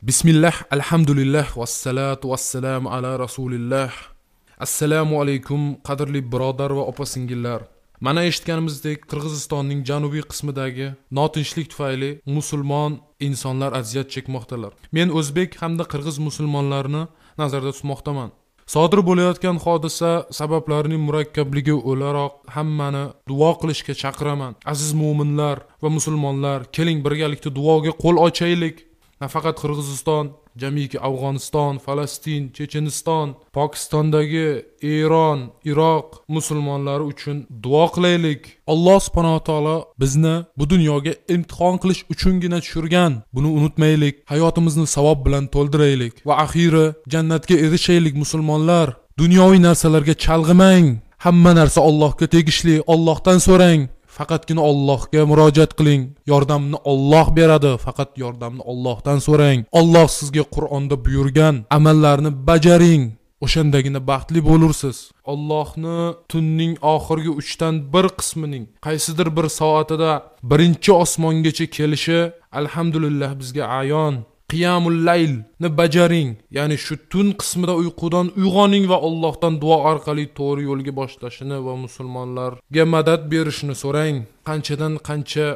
Bismillah, alhamdulillah, vassalatu vassalamu ala rasulillah. Assalomu alaykum qadrli birodar va opa-singillar. Mana eshitganimizdek, Qirg'izistonning janubiy qismidagi notinchlik tufayli musulmon insonlar aziyat chekmoqdalar. Men o'zbek hamda qirg'iz musulmonlarini nazarda tutmoqdaman. Sodir bo'layotgan hodisa sabablarining murakkabligi o'laroq hammani duo qilishga chaqiraman. Aziz mo'minlar va musulmonlar, keling birgalikda duoga qo'l ochaylik. Nafaqat Qirg'iziston, jamiki Afg'oniston, Falastin, Checheniston, Pokistondagi Eron, Iroq musulmonlari uchun duo qilaylik. Alloh subhanahu va taolo bizni bu dunyoga imtihon qilish uchungina tushirgan. Buni unutmaylik. Hayotimizni savob bilan to'ldiraylik va axiri jannatga erishaylik musulmonlar. Dunyoviy narsalarga chalg'imang. Hamma narsa Allohga tegishli. Allohdan so'rang. Faqatgina Allohga murojaat qiling. Yordamni Alloh beradi. Faqat yordamni Allohdan so'rang. Alloh sizga Qur'onda buyurgan amallarni bajaring. O'shandagina baxtli bo'lursiz. Allohni tunning oxirgi 1/3 qismining qaysidir bir soatida birinchi osmongacha kelishi alhamdulillah bizga ayon. Qiyamul laylni bajaring, ya'ni shu tun qismida uyqudan uyg'oning va Allohdan duo orqali to'g'ri yo'lga boshlashini va musulmonlarga madad berishini so'rang. Qanchadan qancha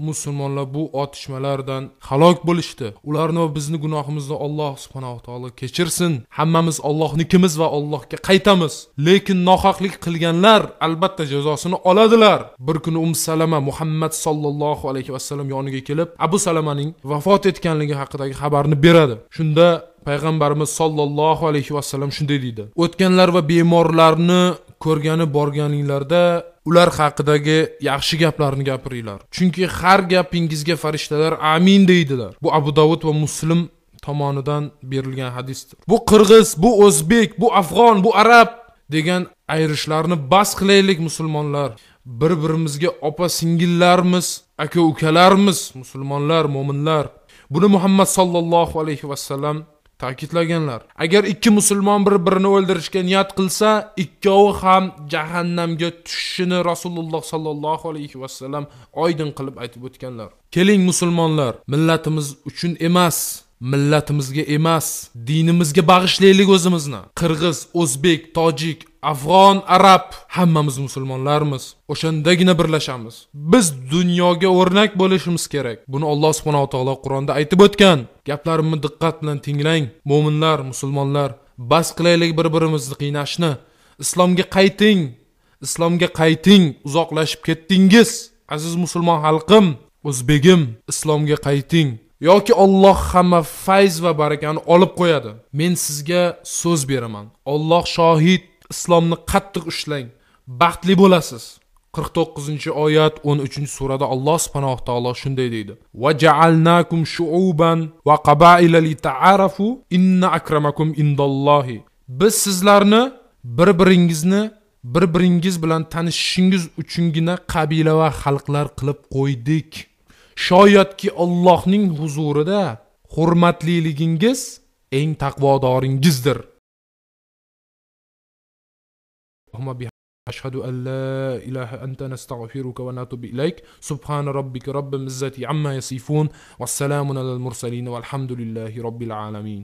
musulmonlar bu otishmalardan halok bo'lishdi. Ularni va bizni gunohimizni Alloh subhanahu va taolo kechirsin. Hammamiz Allohnikimiz va Allohga qaytamiz. Lekin nohaqlik qilganlar albatta jazosini oladilar. Bir kuni Salama Muhammad sallallohu alayhi vasallam yoniga kelib, Abu Salamaning vafot etganligi haqidagi xabarni beradi. Shunda payg'ambarimiz sallallohu alayhi vasallam shunday deydi: "O'tganlar va bemorlarni ko'rgani borganinglarda ular haqidagi yaxshi gaplarni gapiringlar. Chunki har gapingizga farishtalar amin deydilar." Bu Abu Davud va Muslim tomonidan berilgan hadisdir. Bu qirg'iz, bu o'zbek, bu afg'on, bu arab degan ayrishlarni bas qilaylik musulmonlar. Bir-birimizga opa-singillarimiz, aka-ukalarimiz, musulmonlar, mo'minlar. Buni Muhammad sallallohu alayhi vasallam ta'kidlaganlar. Agar ikki musulmon bir-birini o'ldirishga niyat qilsa, ikkovi ham jahannamga tushishini Rasululloh sallallohu alayhi vasallam oydin qilib aytib o'tganlar. Keling musulmonlar, millatimiz uchun emas, millatimizga emas, dinimizga bag'ishlaylik o'zimizni. Qirg'iz, o'zbek, tojik, afg'on, arab hammamiz musulmonlarmiz. O'shandagina birlashamiz. Biz dunyoga o'rnak bo'lishimiz kerak. Buni Alloh subhanahu va taolo Qur'onda aytib o'tgan. Gaplarimni diqqat bilan tinglang, mo'minlar, musulmonlar, bas qilaylik bir-birimizni qiynashni. Islomga qayting, islomga qayting, uzoqlashib ketdingiz. Aziz musulmon xalqim, o'zbegim, islomga qayting. Yoki Alloh hamma fayz va barakani olib qo'yadi. Men sizga so'z beraman. Alloh shohid, islomni qattiq ushlang, baxtli bo'lasiz. 49-oyat 13-surada Alloh subhanahu va taolo shunday deydi: "Va ja'alnakum shu'uban va qaba'ila lita'arafu inna akramakum indallohi." Biz sizlarni bir-biringizni bir-biringiz bilan tanishishingiz uchungina qabila va xalqlar qilib qo'ydik. Shoyatki Allohning huzurida hurmatliligingiz eng taqvodoringizdir. Ashhadu an la ilaha anta nastag'firuka va natubu ilayk. Subhana robbika robbil izzati amma yasifun va salamun alal mursalin valhamdulillahi robbil alamin.